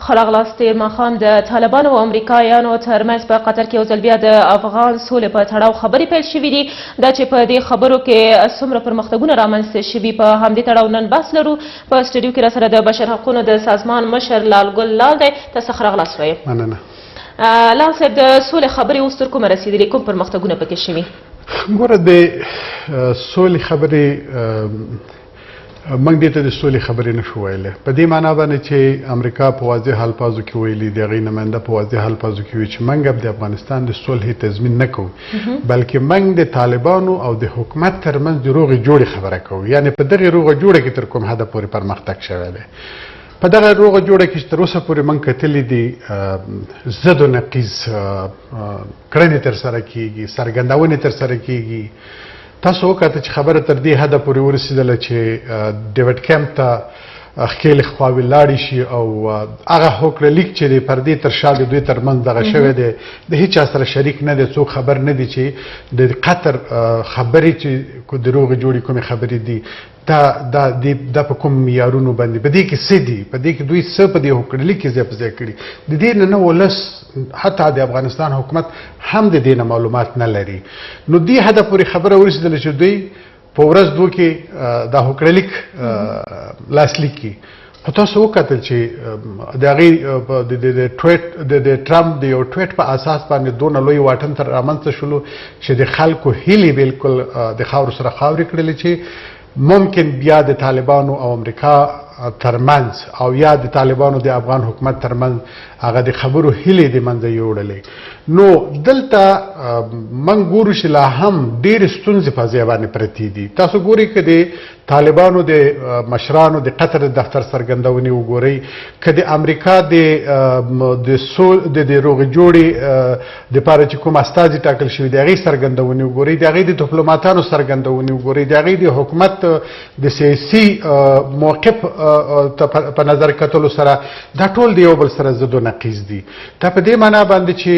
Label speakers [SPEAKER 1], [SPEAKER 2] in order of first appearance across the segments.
[SPEAKER 1] ښه راغلاست. تېر ماښام د طالبانو او امریکایانو ترمنځ په قطر کې یو ځل بیا د افغان سولې په تړاو خبرې پیل شوې دي. دا چې په دې خبرو کې څومره پرمختګونه رامنځته شوي، په همدې تړاو نن بحث لرو. په سټډیو کې راسره د بشر حقونو د سازمان مشر لال ګل لال دی. تاسو ښه راغلاست وایم.
[SPEAKER 2] مننه.
[SPEAKER 1] لال صاحب، د سولې خبرې اوس تر کومه رسېدلي، کوم پرمختګونه پکې شوي؟
[SPEAKER 2] ګوره، د سولې خبرې موږ دې ته د سولې خبرې نه شو ویلی، په دې معنا باندې چې امریکا په واضح الفاظو کې ویلي، د هغې نماینده په واضح الفاظو کې ویلي چې موږ د افغانستان د صلحې تضمین نه کوو، بلکې موږ د طالبانو او د حکومت ترمنځ د روغې جوړې خبره کوو. یعنې په دغې روغه جوړه کې تر کوم حده پورې پرمختګ شوی دی؟ په دغه روغه جوړه کې چې تر اوسه پورې موږ کتلي دي، ضد و نقیض کړنې ترسره کیږي، څرګندونې ترسره کیږي. تاسو وکاته چې خبره تر دې حده پورې ورسېدله چې ډیوډ کمپ ته ښکېلې خواوې لاړې شي او هغه هوکړه لیک چې د پردې تر شا د دوی ترمنځ دغه شوی دی، د هیچا سره شریک نه دی، څوک خبر نه دي چې د قطر خبرې چې د روغې جوړې کومې خبرې دي، دا دا دا په کوم معیارونو باندې، په دې کې څه دي، په دې کې دوی څه په دې هوکړه لیک کې ځای په ځای کړي. د دې نه نه ولس، حتی د افغانستان حکومت هم د دې نه معلومات نه لري. نو دې حده پورې خبره ورسېدله چې دوی په ورځ دوه کې دا هوکړه لیک لاسلیک کړي. خو تاسو وکتل چې د هغې د ټویټ د ټرمپ د یو ټویټ په اساس باندې دونه لوی واټن تر رامنځته شولو چې د خلکو هیلې بالکل د خاورو سره خاورې کړلې چې ممکن بیا د طالبانو او امریکا ترمنځ او یا د طالبانو د افغان حکومت ترمنځ هغه د خبرو هیلې د منځه یوړلې. نو دلته من ګورو چې لا هم ډېرې ستونزې په ځای باندې پرتې دي. تاسو ګورئ که د طالبانو د مشرانو د قطر د دفتر څرګندونې وګورئ، که د امریکا د د سول د روغې جوړې دپاره چې کوم استازي ټاکل شوي د هغې څرګندونې وګورئ، د هغې د دیپلوماتانو څرګندونې وګورئ، د هغې د حکومت د سیاسي موقف ته په نظر کتلو سره، دا ټول د یو بل سره ضد و نقیض دي. دا په دې معنا باندې چې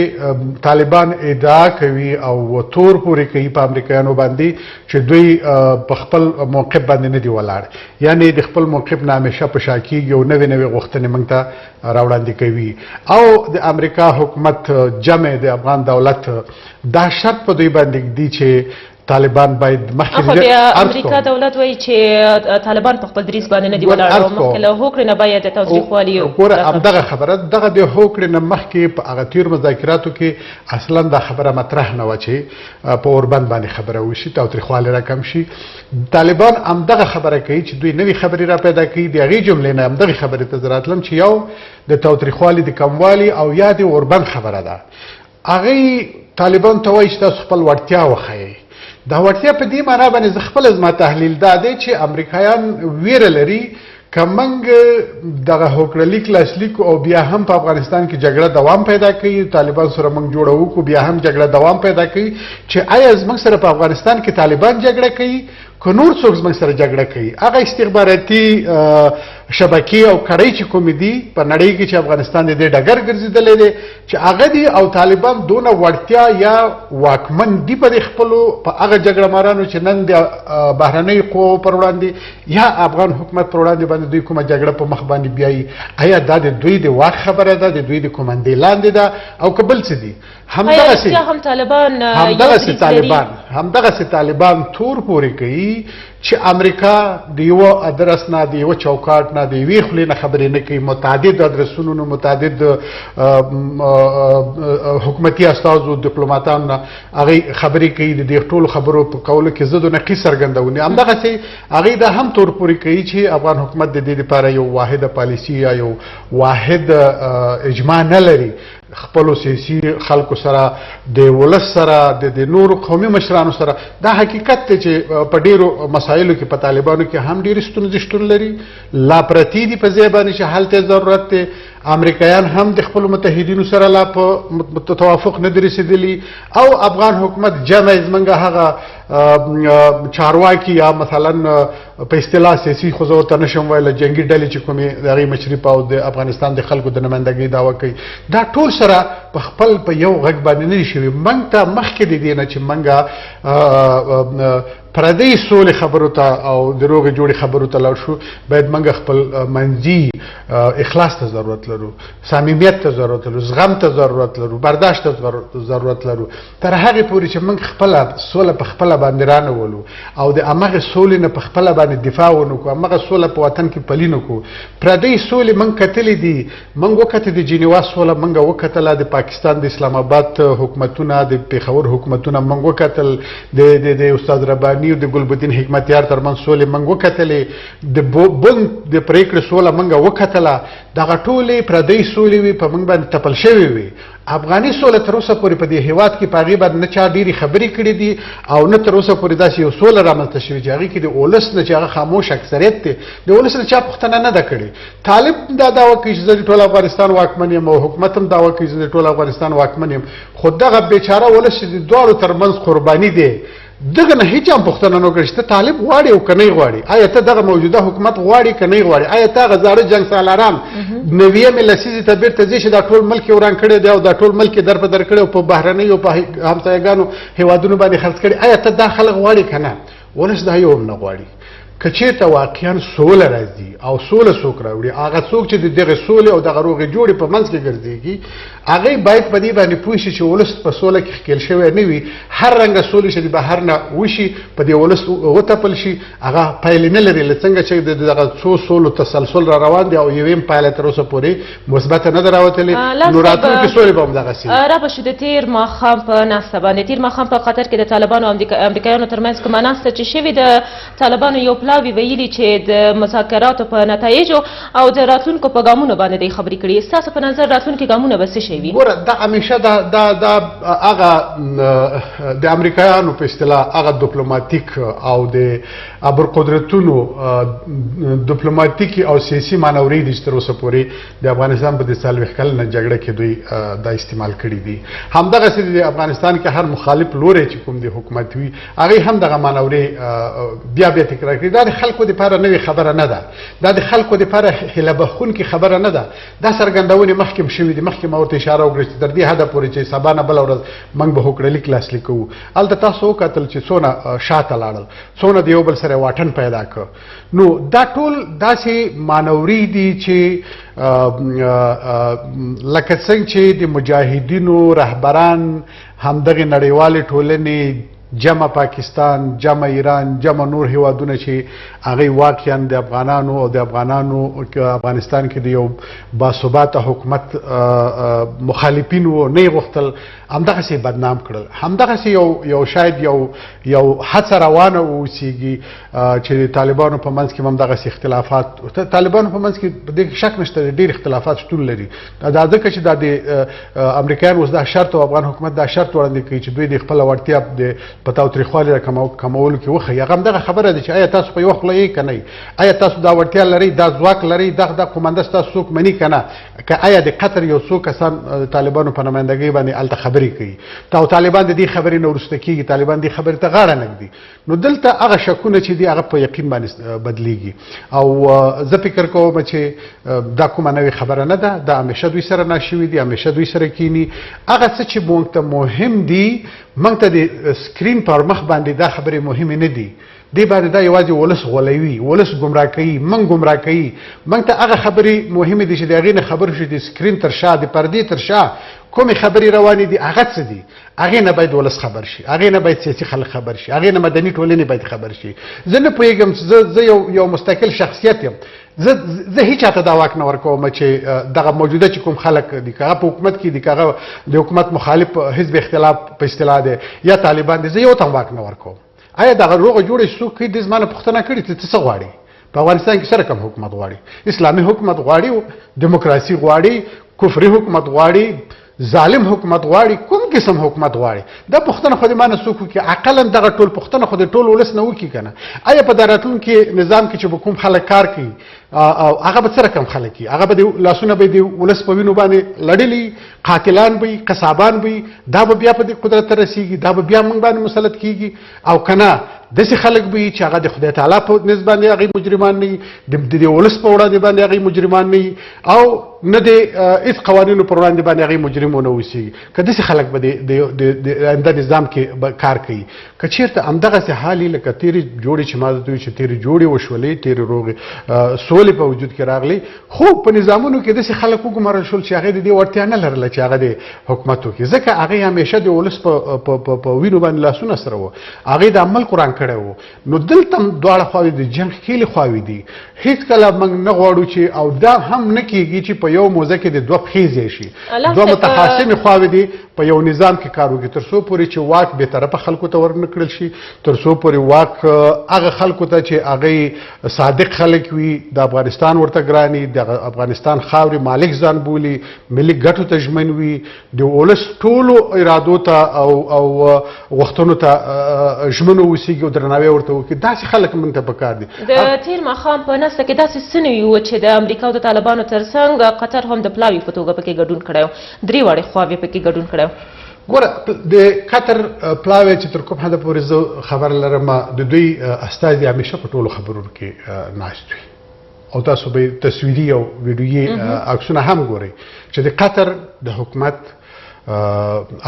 [SPEAKER 2] طالبان ادعا کوي او تور پورې کوي په امریکایانو باندې چې دوی په خپل موقف باندې نه دي ولاړ، یعنی د خپل موقف نه همیشه په شا کیږي او نوې نوې غوښتنې موږ ته راوړاندې کوي. او د امریکا حکومت جمع د افغان دولت دا شرط په دوی باندې ږدي چې طالبان باید مخکې
[SPEAKER 1] خو بیا امریکا دولت وایي چې طالبان په خپل دریځ باندې نه دي ولاړ او مخکې له هوکړې نه باید د تاوتریخوالي
[SPEAKER 2] ګوره، همدغه خبره دغه د هوکړې نه مخکې په هغه تېر مذاکراتو کې اصلا دا خبره مطرح نه وه چې په اوربند باندې خبره وشي، تاوتریخوالی راکم شي. طالبان همدغه خبره کوي چې دوی نوې خبرې را پیدا کوي. د هغې جملې نه همدغې خبرې ته زه راتلم چې یو د تاوتریخوالي د کموالي او یا د اوربند خبره ده. هغوی طالبان ته وایي چې تاسو خپل وړتیا وښیئ. دا وړتیا په دې معنا باندې زه خپله زما تحلیل دا دی چې امریکایان ویره لري که موږ دغه هوکړه لیک لاسلیک او بیا هم په افغانستان کې جګړه دوام پیدا کوي، طالبان سره موږ جوړه وکړو بیا هم جګړه دوام پیدا کوي، چې آیا زموږ سره په افغانستان کې طالبان جګړه کوي که نور څوک زموږ سره جګړه کوي. هغه استخباراتي شبکې او کړۍ چې کومې دي په نړۍ کې چې افغانستان د دې ډګر ګرځېدلی دی، چې هغه دي او طالبان دونه وړتیا یا واکمن دي په دې خپلو په هغه جګړه مارانو چې نن د بهرنیو قوو پر وړاندې یا افغان حکومت پر وړاندې باندې دوی کومه جګړه په مخ باندې بیایي، آیا دا د دوی د واک خبره ده، د دوی د کومندې لاندې ده او که بل څه دي؟
[SPEAKER 1] همدغسې هم طالبان
[SPEAKER 2] همدغسې طالبان همدغسې طالبان تور پورې کوي چې امریکا د یو ادرس نه، د یو چوکاټ نه، د یوې خولې نه خبرې نه کوي، متعدد ادرسونو نه، متعدد حکومتي استازو دیپلوماتانو نه هغې خبرې کوي. د دې ټولو خبرو په کولو کې ضد و نقیض څرګندونې. همدغسې هغې دا هم تور پورې کوي چې افغان حکومت د دې لپاره یو واحده پالیسي یا یو واحد اجماع نه لري، خپلو سیاسي خلکو سره، د ولس سره، د نورو قومي مشرانو سره. دا حقیقت دی چې په ډیرو مسایلو کې په طالبانو کې هم ډېرې ستونزې شتون لري، لا پرتې دي په ځای باندې چې حل ته ضرورت دی. امریکایان هم د خپلو متحدینو سره لا په توافق نه دي رسېدلي او افغان حکومت جمع زمونږ هغه چارواکي یا مثلا په اصطلاح سیاسي خو زه ورته نشم ویلی، جنګي ډلې چې کومې د هغې مشري په او د افغانستان د خلکو د نمایندګۍ دعوه کوي، دا ټول سره په خپل په یو غږ باندې نه دي شوي. موږ ته مخکې د دې نه چې موږ پردۍ سولې خبرو ته او د روغې جوړې خبرو ته لاړ شو، باید موږ خپل منځي اخلاص ته ضرورت لرو، صمیمیت ته ضرورت لرو، زغم ته ضرورت لرو، برداشت ته ضرورت لرو. تر هغې پورې چې موږ خپله سوله په خپله باندې رانه ولو او د همغې سولې نه په خپله باندې دفاع ونه کړو، همغه سوله په وطن کې پلي نه کړو. پردۍ سولې موږ کتلې دي، موږ وکتل د جنیوا سوله، موږ وکتله د پاکستان د اسلام آباد حکومتونه، د پېښور حکومتونه موږ وکتل، د استاد رباني او د ګلبدین حکمتیار ترمنځ سولې موږ وکتلې، د بن د پرېکړې سوله موږ وکتله. دغه ټولې پردۍ سولې وې، په موږ باندې تپل شوې وې. افغاني سوله تر اوسه پورې په دې هیواد کې په هغې باندې نه چا ډېرې خبرې کړې دي او نه تر اوسه پورې داسې یو سوله رامنځته شوې چې هغې کې د ولس نه، چې هغه خاموش اکثریت دی، د ولس نه چا پوښتنه نه ده کړې. طالب دا دعوه کوي چې زه د ټول افغانستان واکمن یم او حکومت هم دعوه کوي چې زه د ټول افغانستان واکمن یم، خو دغه بېچاره ولس چې د دواړو ترمنځ قرباني دی، دغه نه هیڅ هم پوښتنه نه وکړي چې ته طالب غواړې او که نه غواړې، آیا ته دغه موجوده حکومت غواړې که نه غواړې، آیا ته هغه زاړه جنګ سالاران 90مې لسیزې ته بېرته ځې چې دا ټول ملک یې وران کړی دی او دا ټول ملک یې در په در کړی او په بهرنیو په همسایهګانو هېوادونو باندې خرڅ کړی، آیا ته دا خلک غواړې که نه؟ ولس دا یو هم نه غواړي. که چېرته واقعا سوله راځي او سوله څوک راوړي، هغه څوک چې د دغې سولې او دغه روغې جوړې په منځ کې ګرځېږي، هغه باید په دې باندې پوه شي چې ولس په سوله کې ښکېل شوی نه وي. هر رنګه سولې چې د بهر نه وشي په دې ولس وتپل شي، هغه پایلې نه لري. له څنګه چې د دغه څو سولو تسلسل را روان دی او یوې هم پایله تر اوسه پورې مثبته نه ده راوتلې، نو راتلونکې سولې به هم دغسې وي.
[SPEAKER 1] را به شو د تېر ماښام په ناسته باندې. تېر ماښام په قطر کې د طالبانو او امریکایانو ترمنځ کومه ناسته چې شوې، د طالبانو یو پلاوي ویلي چې د مذاکراتو په نتایجو او د راتلونکو په ګامونو باندې دی خبرې کړي. ستاسو په نظر راتلونکي ګامونه به څه شی وي؟
[SPEAKER 2] ګوره، دا همیشه دا دا دا هغه د امریکایانو په اصطلاح هغه دیپلوماتیک او د ابرقدرتونو دیپلوماتیکي او سیاسي مانورې دي چې تر اوسه پورې د افغانستان په دې 40 کلنه جګړه کې دوی دا استعمال کړي دي. همدغسې د افغانستان کې هر مخالف لوری چې کوم د حکومت وي، هغې هم دغه مانورې بیا بیا تکرار کړي. دا د خلکو دپاره نوې خبره نه ده، دا د خلکو دپاره هیله بښونکې خبره نه ده. دا څرګندونې مخکې هم شوې دي، مخکې ما ورته اشاره وکړه چې تر دې حده پورې چې سبا نه بله ورځ موږ به هوکړه لیک لاسلیک کوو. هلته تاسو وکتل چې څونه شاته لاړل، څونه د یو بل سره واټن پیدا کړ. نو دا ټول داسې مانورې دي چې لکه څنګه چې د مجاهدینو رهبران همدغې نړیوالې ټولنې، جمع پاکستان، جمع ایران، جمع نور هیوادونه چې هغه واقعا د افغانانو او د افغانانو افغانستان کې د یو باثباته حکومت مخالفین وو، نه یې غوښتل، همدغسې بدنام کړل. همدغسې یو شاید یو هڅه روانه اوسېږي چې د طالبانو په منځ کې هم دغسې اختلافات، طالبانو په منځ کې په دې کې شک نشته ډېر اختلافات شتون لري. دا ځکه چې دا د امریکایان اوس دا شرط او افغان حکومت دا شرط وړاندې کوي چې دوی د خپله وړتیا د په تاوتریخوالي را کمولو کې وښيي. هغه همدغه خبره ده چې آیا تاسو په یوه خوله یئ که نه، آیا تاسو دا وړتیا لرئ، دا ځواک لرئ، دا قومنده ستاسو څوک مني که نه، که آیا د قطر یو څو کسان طالبانو په نمایندګۍ باندې هلته خبرې کوي او طالبان د دې خبرې نه وروسته کېږي، طالبان دې خبرې ته غاړه نه ږدي. نو دلته هغه شکونه چې دي هغه په یقین باندې بدلیږي. او زه فکر کوم چې دا کومه نوې خبره نه ده، دا همیشه دوی سره ناشوي دي، همیشه دوی سره کینی. هغه څه چې موږ ته مهم دي، موږ ته د سکرین پر مخ باندې دا خبرې مهمې نه دي. دې باندې دا یوازې ولس غولوي، ولس ګمراه کوي، موږ ګمراه کوي. موږ ته هغه خبرې مهمې دي چې د هغې نه خبر شو، د سکرین تر شا، د پردې تر شا کومې خبرې روانې دي، هغه څه دي، هغې نه باید ولس خبر شي، هغې نه باید سیاسي خلک خبر شي، هغې نه مدني ټولنې باید خبر شي. زه نه پوهېږم چې زه یو مستقل شخصیت یم، زه هیچا ته دا واک نه ورکوم چې دغه موجوده چې کوم خلک دي، که هغه په حکومت کې دي، که هغه د حکومت مخالف حزب اختلاف په اصطلاح دی یا طالبان دي، زه یو ته هم واک نه ورکوم. آیا دغه روغه جوړه څوک کوي؟ دې زما نه پوښتنه کړې چې ته څه غواړې؟ په افغانستان کې سره کوم حکومت غواړي؟ اسلامي حکومت غواړي، دیموکراسي غواړي، کفري حکومت غواړي، ظالم حکومت غواړي، کوم قسم حکومت غواړي؟ دا پوښتنه خو دې ما نه څوک وکړي، اقلا دغه ټول پوښتنه خو دې ټول ولس نه وکړي که نه. آیا په دا راتلونکي نظام کې چې به کوم خلک کار کوي او هغه به څه رقم خلک وي؟ هغه به د لاسونه به د ولس په وینو باندې لړلي، قاتلان به وي، قصابان به وي، دا به بیا په دې قدرت ته رسېږي، دا به بیا موږ باندې مسلط کېږي؟ او که نه داسې خلک به وي چې هغه د خدای تعالی په نزد باندې هغوی مجرمان نه وي، د دې ولس په وړاندې باندې هغوی مجرمان نه وي، او نه د هېڅ قوانینو پر وړاندې باندې هغوی مجرم ونه اوسېږي. که داسې خلک به د آینده نظام کې کار کوي، که چېرته همدغسې حال یې لکه تېرې جوړې چې ما درته وویل چې تېرې جوړې وشولې، تېرې روغې سولې په وجود کې راغلې، خو په نظامونو کې داسې خلک وګمارل شول چې هغې د دې وړتیا نه لرله چې هغه د حکومت وکړي، ځکه هغې همیشه د ولس په وینو باندې لاسونه سره وو، هغې دا ملک وران کړی و. نو دلته هم دواړه خواوې د جنګ ښکېلې خواوې دي. هیڅکله موږ نه غواړو چې، او دا هم نه کېږي چې په یو موضع کې د دوه پښې ځای شي، دوه متخاصمې خواوې دي په یو نظام کې کار وکړي، تر څو پورې چې واک بې طرفه خلکو ته ورنه کړل شي، تر څو پورې واک هغه خلکو ته چې هغوی صادق خلک وي، د افغانستان ورته ګراني، د افغانستان خاورې مالک ځان بولي، ملي ګټو ته ژمن وي، د ولس ټولو ارادو ته او او غوښتنو ته ژمن اوسېږي او درناوی ورته وکړي، داسې خلک موږ ته پکار دي.
[SPEAKER 1] د تېر ماښام په ناسته کې داسې څه نه وي چې د امریکا او د طالبانو ترڅنګ قطر هم د پلاوي په توګه پکې ګډون کړی و، درې واړې خواوې پکې ګډون کړی و.
[SPEAKER 2] ګوره، د قطر پلاوی چې تر کوم حده پورې زه خبر لرم، د دوی استازي همیشه په ټولو خبرونو کې ناست وي، او تاسو به تصویري او ویډیويي عکسونه هم ګورئ چې د قطر د حکومت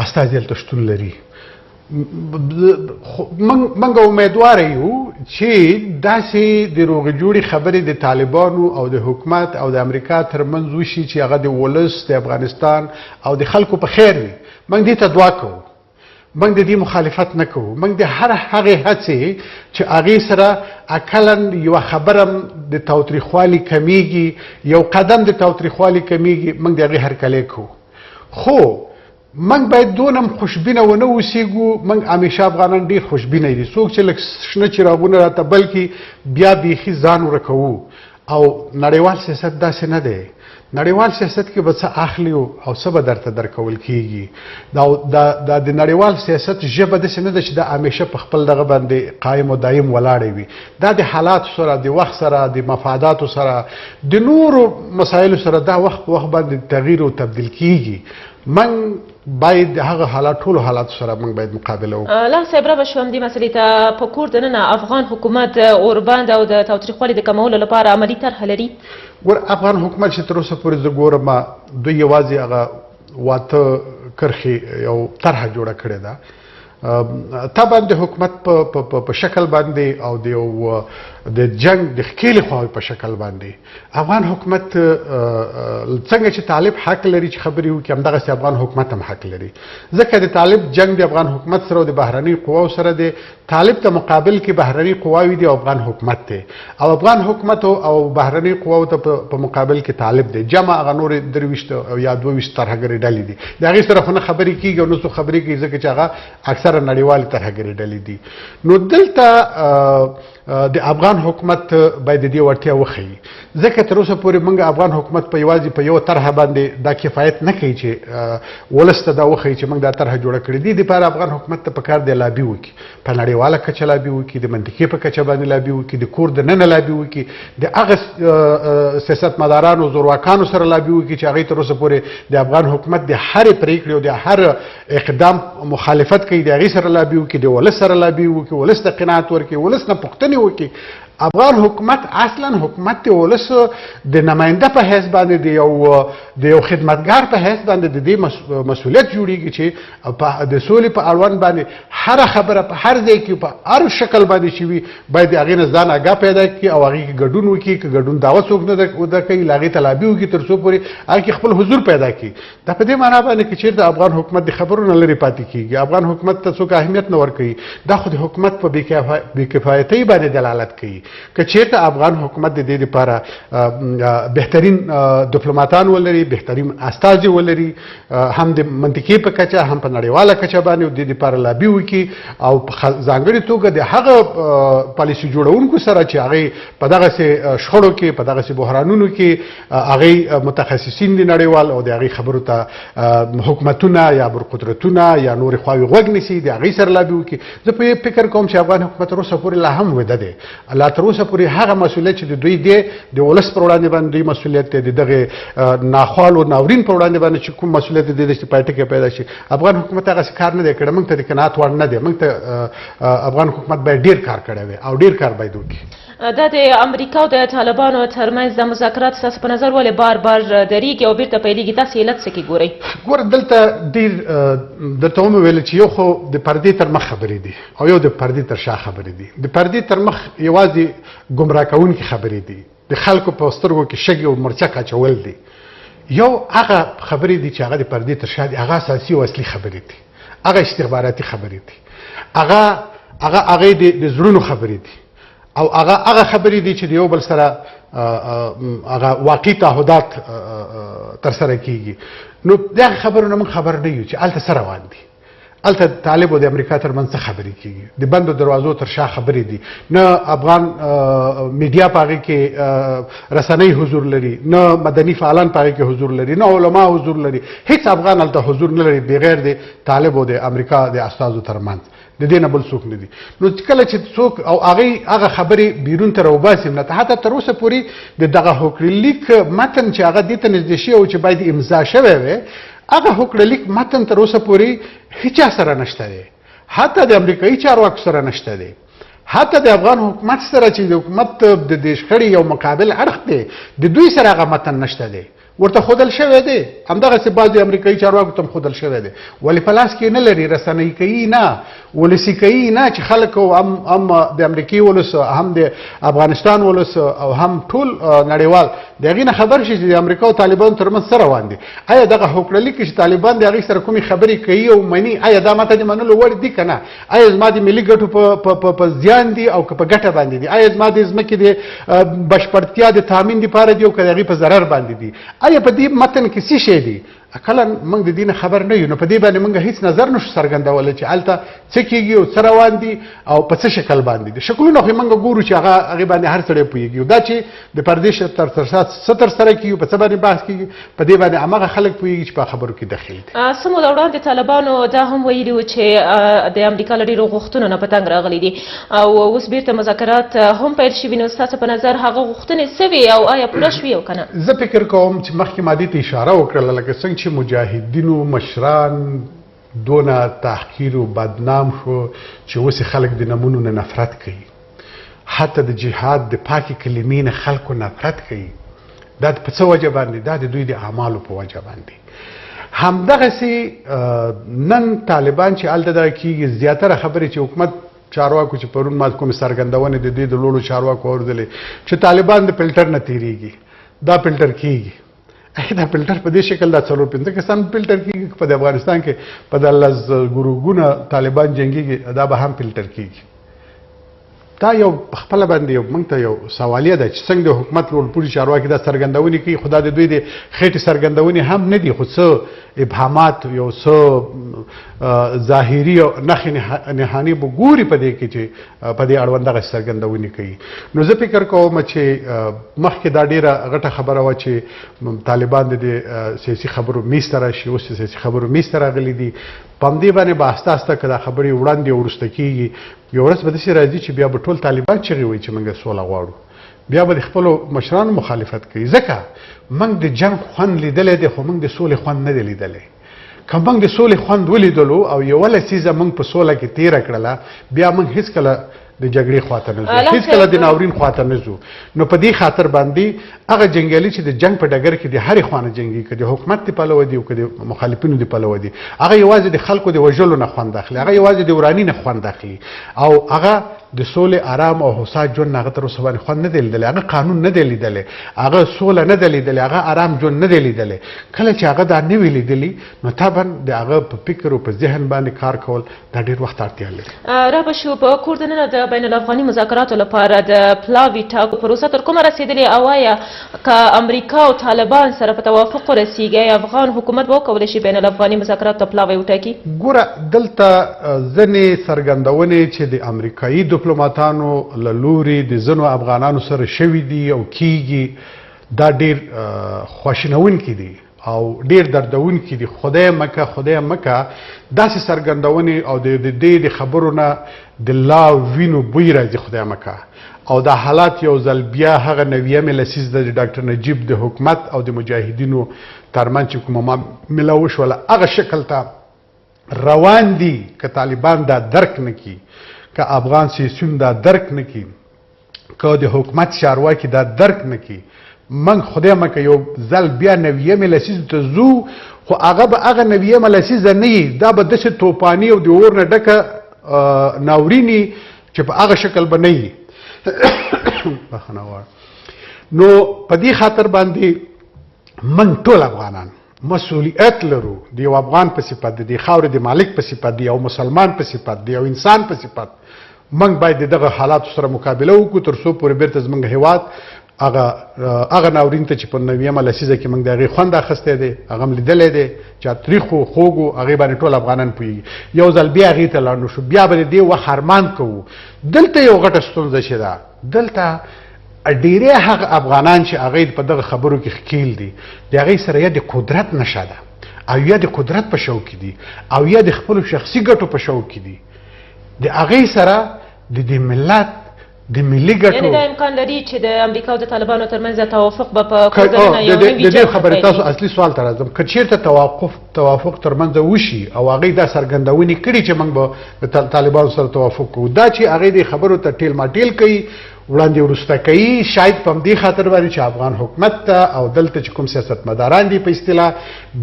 [SPEAKER 2] استازي هلته شتون لري. موږ امیدوار یو چې داسې د روغې جوړې خبرې د طالبانو او د حکومت او د امریکا ترمنځ وشي چې هغه د ولس، د افغانستان او د خلکو په خیر وي. موږ دې ته دعا کوو، موږ د دې مخالفت نه کوو، موږ د هر هغې هڅې چې هغې سره اقلا یوه خبره د تاوتریخوالي کمیږي، یو قدم د تاوتریخوالي کمیږي، موږ د هغې هرکلی کوو. خو موږ باید دونه هم خوشبینه ونه اوسېږو. موږ همیشه افغانان ډېر خوشبینه دي، څوک چې لږ شنه چراغونه راته بل کړي بیا بیخي ځان ورکوو. او نړیوال سیاست داسې نه دی. نړیوال سیاست کې به څه اخلي او څه به درته درکول کیږي. دا د نړیوال سیاست ژبه داسې نه ده چې دا همیشه په خپل دغه باندې قایم او دایم ولاړې وي. دا د حالاتو سره، د وخت سره، د مفاداتو سره، د نورو مسایلو سره دا وخت په وخت باندې تغییر او تبدیل کیږي. من باید د هغه حالات، ټولو حالاتو سره موږ باید مقابله وکړو.
[SPEAKER 1] لال صاحب، را به شو همدې مسئلې ته. په کور دننه افغان حکومت اوربند او د تاوتریخوالي د کمولو لپاره عملي طرحه لري؟
[SPEAKER 2] ګور، افغان حکومت چې تر اوسه پورې زه ګورم، دوی یوازې هغه واته کرښې یو طرحه جوړه کړې ده. طبعا د حکومت په شکل باندې او د یو د جنگ د ښکېلې خواوې په شکل باندې افغان حکومت څنګه چې طالب حق لري چې خبرې وکړي، همدغسې افغان حکومت هم حق لري. ځکه د طالب جنگ د افغان حکومت سره او د بهرنیو قواو سره دی. طالب ته مقابل کې بهرني قواوې دي او افغان حکومت دی، او افغان حکومت او بهرني قواو ته په مقابل کې طالب دی، جمع هغه نورې 23 او یا 22 ترهګرې ډلې دي. د هغې سره خو نه خبرې کېږي او نه څوک خبرې کوي، ځکه چې هغه اکثره نړیوالې ترهګرې ډلې دي. نو دلته د افغان حکومت باید د دې وړتیا وښیي، ځکه تر اوسه پورې موږ افغان حکومت په یوازې په یوه طرحه باندې دا کفایت نه کوي چې ولس ته دا وښیي چې موږ دا طرحه جوړه کړې. دې دپاره افغان حکومت ته پکار دی لابي وکړي، په نړیواله کچه لابي وکړي، د منطقې په کچه باندې لابي وکړي، د کور دننه لابي وکړي، د هغه سیاستمدارانو زورواکانو سره لابي وکړي چې هغوی تر اوسه پورې د افغان حکومت د هرې پرېکړې او د هر اقدام مخالفت کوي، د هغې سره لابي وکړي، د ولس سره لابي وکړي، ولس ته قناعت ورکړي، ولس نه پوښتنې وکړي. افغان حکومت اصلا حکومت د ولس د نماینده په حیث باندې، د یو خدمتګار په حیث باندې د دې مسؤلیت جوړیږي چې د سولې په اړوند باندې هره خبره په هر ځای کې په هر شکل باندې چې وي باید د هغې نه ځان آګاه پیدا کړي او هغې کې ګډون وکړي. که ګډون دعوت څوک نه ده کوي، له هغې ته لابي وکړي تر څو پورې هغې کې خپل حضور پیدا کړي. دا په دې معنا باندې که چېرته افغان حکومت د خبرو نه لرې پاتې کېږي، افغان حکومت ته څوک اهمیت نه ورکوي، دا خو د حکومت په بې کفایتۍ باندې دلالت کوي. که چېرته افغان حکومت د دې لپاره بهترین دیپلوماتان ولري، بهترین استازي ولري، هم د منطقې په کچه هم په نړیواله کچه باندې د دې لپاره لابي وکړي او په ځانګړې توګه د هغه پالیسي جوړونکو سره چې هغوی په دغسې شخړو کې، په دغسې بحرانونو کې هغوی متخصصین دي نړیوال، او د هغوی خبرو ته حکومتونه یا قدرتونه یا نورې خواوې غوږ نیسي، د هغوی سره لابي وکړي. زه په دې فکر کوم چې افغان حکومت تر اوسه پورې لا هم ویده دی. لا تر اوسه پورې هغه مسؤلیت چې د دوی دی د ولس پر وړاندې باندې دوی مسؤلیت دی، د دغې ناخوالو ناورین پر وړاندې باندې چې کوم مسؤلیت دی چې پای ټکی پیدا شي، افغان حکومت هغسې کار نه دی کړی. موږ ته د قناعت وړ نه دی. موږ ته افغان حکومت باید ډېر کار کړی وي او ډېر کار باید وکړي.
[SPEAKER 1] دا د امریکا او د طالبانو ترمنځ د مذاکرات ستاسو په نظر ولې بار بار درېږي او بیرته پیلېږي؟ تاسو علت څه کې ګورئ؟
[SPEAKER 2] ګوره، دلته ډېر درته ومې ویل چې یو خو د پردې تر مخ خبرې دي او یو د پردې تر شا خبرې دي. د پردې تر مخ یوازې ګمراه کوونکې خبرې دي، د خلکو په سترګو کې شګې او مرچک اچول دي. یو هغه خبرې دي چې هغه د پردې تر شا دي، هغه اساسي او اصلي خبرې دي، هغه استخباراتي خبرې دي، هغه هغه هغې د زړونو خبرې دي، او هغه هغه خبرې دي چې د یو بل سره هغه واقعي تعهدات تر سره کیږي. نو دغه خبرو نه موږ خبر نه یو چې هلته څه روان دي، هلته طالب او د امریکا ترمنځ څه خبرې کیږي، د بندو دروازو تر شا خبرې دي. نه افغان میډیا په هغې کې رسنۍ حضور لري، نه مدني فعالان په هغې کې حضور لري، نه علما حضور لري، هیڅ افغان هلته حضور نه لري بغیر د طالب او د امریکا د استازو ترمنځ، د دې نه بل څوک نه دي. نو کله چې څوک او هغې هغه خبرې بیرون ته راوباسي، نه حتی تر اوسه پورې د دغه هوکړې لیک متن چې هغه دې ته نږدې شوی او چې باید امضا شوی وی، هغه هوکړه لیک متن تر اوسه پورې هیچا سره نشته دی، حتی د امریکایي چارواکو سره نشته دی، حتی د افغان حکومت سره چې د حکومت د دې شخړې یو مقابل اړخ دی، د دوی سره هغه متن نشته دی، ورته ښودل شوی دی. همدغسې بعضې امریکایي چارواکو ته هم ښودل شوی دی، ولې په لاس کې نه لري، رسنۍ کوي نه، ولسي کوي نه، چې خلک هم د امریکې ولس، هم د افغانستان ولس او هم ټول نړیوال د هغې نه خبر شي چې د امریکا او طالبانو ترمنځ څه روان دي. آیا دغه هوکړه لیک چې طالبان د هغې سره کومې خبرې کوي او مني، آیا دا ماته د منلو وړ دي که نه؟ آیا زما د ملي ګټو په زیان دي او که په ګټه باندې دي؟ آیا زما د ځمکې د بشپړتیا د تامین دپاره دي او که د هغې په ضرر باندې دي؟ آیا په دې متن کې څه شی دي؟ اقلا موږ د دې نه خبر نه یو، نو په دې باندې موږ هیڅ نظر نشو څرګندولی چې هلته څه کېږي او څه روان دي او په څه شکل باندې دي. شکلونه خو موږ ګورو چې هغه هغې باندې هر سړی پوهېږي. دا چې د پردې تر څه ترسره کېږي، په څه باندې بحث کېږي، په دې باندې هماغه خلک پوهېږي چې په خبرو کې دخیل دي.
[SPEAKER 1] څه موده وړاندې طالبانو دا هم ویلي وو چې د امریکا له ډېرو غوښتنو نه په تنګ راغلي دي او اوس بیرته مذاکرات هم پیل شوي، نو ستاسو په نظر هغه غوښتنې څه وې او آیا پوره شوې او که نه؟
[SPEAKER 2] زه فکر کوم چې مخکې ما دې ته اشاره وکړله، لکه څنګه چې مجاهدینو مشران دونه تحقیر او بدنام شو چې اوس خلک د نمونو نه نفرت کوي، حتی د جهاد د پاکې کلمې نه خلکو نفرت کوي. دا په څه وجه باندې؟ دا د دوی د اعمالو په وجه باندې. همدغسې نن طالبان چې هلته دغه کېږي، زیاتره خبرې چې حکومت چارواکو چې پرون ما کومې څرګندونې د دوی د لوړو چارواکو اورېدلې چې طالبان د فلټر نه تېرېږي، دا فلټر کېږي. دا فلټر په دې شکل دا 4-5 کسان فلټر کېږي، په د افغانستان کې په د لسګونو طالبان جنګېږي، دا به هم فلټر کېږي. دا یو خپله باندې یو موږ ته یو سوالیه ده چې څنګه د حکومت لوړپوړي چارواکي دا څرګندونې کوي، خو دا د دوی د خېټې څرګندونې هم نه دي، خو څه ابهامات، یو څه ظاهري او نښې نښانې به ګوري په دې کې چې په دې اړوند دغسې څرګندونې کوي. نو زه فکر کوم چې مخکې دا ډېره غټه خبره وه چې طالبان د دې سیاسي خبرو میز ته راشي، اوس سیاسي خبرو میز ته راغلي دي. په همدې باندې به آسته آسته که دا خبرې وړاندې او وروسته کېږي، یو ورځ به داسې راځي چې بیا به ټول طالبان چغې وایي چې موږ سوله غواړو، بیا به د خپلو مشرانو مخالفت کوي، ځکه موږ د جنګ خوند لیدلی دی خو موږ د سولې خوند نه دی لیدلی. که موږ د سولې خوند ولیدلو او یوه لسیزه موږ په سوله کې تېره کړله، بیا موږ هیڅکله د جګړې خواته نه ځو، هیڅکله د ناورین خواته نه ځو. نو په دې خاطر باندې هغه جنګیالي چې د جنګ په ډګر کې د هرې خوا نه جنګي، که د حکومت د پلوه دي او که د مخالفینو د پلوه دي، هغه یوازې د خلکو د وژلو نه خوند اخلي، هغه یوازې د وراني نه خوند اخلي او هغه د سولې، آرام او هوسا ژوند نه هغه تر اوسه باندې خوند نه دی لیدلی، هغه قانون نه دی لیدلی، هغه سوله نه ده لیدلې، هغه آرام ژوند نه دی لیدلی. کله چې هغه دا نه وي لیدلی، نو طبعا د هغه په فکر او په ذهن باندې کار کول دا ډېر وخت اړتیا لري.
[SPEAKER 1] را به شو په کور دننه د بین الافغاني مذاکراتو لپاره د پلاوي ټاکو پروسه تر کومه رسېدلې او آیا که امریکا او طالبان سره په توافق ورسېږي، آیا افغان حکومت به وکولی شي بین الافغاني مذاکراتو ته پلاوی وټاکي؟
[SPEAKER 2] ګوره، دلته ځینې څرګندونې چې د امریکایي دیپلوماتانو له لوري د ځینو افغانانو سره شوي دي او کیږي، دا ډېر خواشینونکي دي او ډېر دردونکي دي. خدای مکه، خدای مکه داسې څرګندونې او د دې د خبرو نه د لا وینو بوی راځي، خدای مکه. او دا حالات یو ځل بیا هغه 90مې لسیزې د ډاکټر نجیب د حکومت او د مجاهدینو ترمنځ چې کومه معامله وشوله هغه شکل ته روان دي. که طالبان دا درک نه کړي، که افغان سیاسیون دا درک نه کړي، که د حکومت چارواکي دا درک نه کړي، موږ خدای مه که یو ځل بیا 90مې لسیزې ته ځو، خو هغه به هغه 90مه لسیزه نه وي، دا به داسې توپاني او د اور نه ډکه ناورین وي چې په هغه شکل به نه وي. بخښنه غواړم. نو په دې خاطر باندې موږ ټول افغانان مسؤلیت لرو، د یو افغان په صفت، د دې خاورې د مالک په صفت، د یو مسلمان په صفت، د یو انسان په صفت، موږ باید د دغه حالاتو سره مقابله وکړو تر څو پورې بیرته زموږ هیواد هغه ناورین ته چې په 90مه لسیزه کې موږ د هغې خوند اخیستی دی، هغه هم لیدلی دی چې تریخ و خوږ و، هغې باندې ټول افغانان پوهېږي. یو ځل بیا هغې ته لاړ نه شو، بیا به د دې وخت ارمان کوو. دلته یو غټه ستونزه چې ده، دلته ډیری هغه افغانان چې هغه په دغه خبرو کې ښکیل دي، د هغې سره یا د قدرت نشه ده او یا د قدرت په شوق کې دي او یا د خپلو شخصي ګټو په شوق کې دي. د هغې سره د دې ملت د ملي ګټو،
[SPEAKER 1] یعنې دا امکان لري چې د امریکا او د طالبانو ترمنځ توافق به په کور دننه یو نوي
[SPEAKER 2] د دې خبرې تاسو اصلي سوال ته راځم. که چیرته توافق ترمنځ وشي او هغې دا څرګندونې کړي چې موږ به د طالبانو سره توافق کوو، دا چې هغې دې خبرو ته ټیل ماټیل کوي، وړاندې وروسته کوي، شاید په همدې خاطر باندې چې افغان حکومت ته او دلته چې کوم سیاستمداران دي په اصطلاح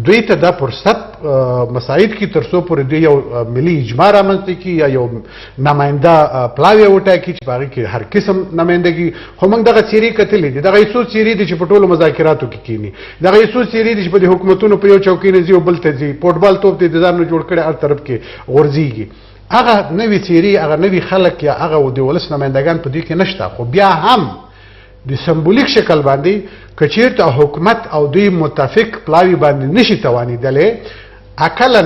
[SPEAKER 2] دوی ته دا فرصت مساعد کړي تر څو پورې دوی یو ملي اجماع رامنځته کړي یا یو نماینده پلاوی وټاکي چې په هغې کې هر قسم نمایندګي. خو موږ دغه څېرې کتلې دي، دغه یې څو څېرې دي چې په ټولو مذاکراتو کې کښېني، دغه یې څو څېرې دي چې په دې حکومتونو په یو چوکۍ نه ځي او بل ته ځي، فوټبال توپ دې د ځان نه جوړ کړی هر طرف کې غورځېږي. هغه نوې څېرې، هغه نوي خلک یا هغه د ولس نمایندګان په دوی کې نشته. خو بیا هم د سمبولیک شکل باندې که چیرته حکومت او دوی متفق پلاوی باندې نشي توانېدلی، اقلا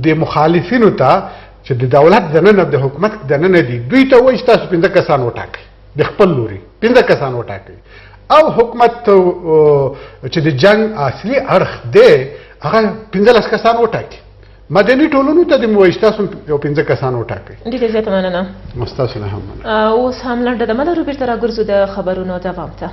[SPEAKER 2] د مخالفینو ته چې د دولت دننه د حکومت دننه دي، دوی ته وایي چې تاسو 5 کسان وټاکئ، د خپل لوري 5 کسان وټاکئ، او حکومت چې د جنګ اصلي اړخ دی هغه 15 کسان وټاکي. مدني ټولنو ته دې ووایي چې تاسو یو 5 کسان وټاکئ.
[SPEAKER 1] ډېره زیاته مننه.
[SPEAKER 2] ستاسو نه هم مننه.
[SPEAKER 1] اوس هم لنډه دمه لرو، بېرته راګرځو د خبرونو دوام ته.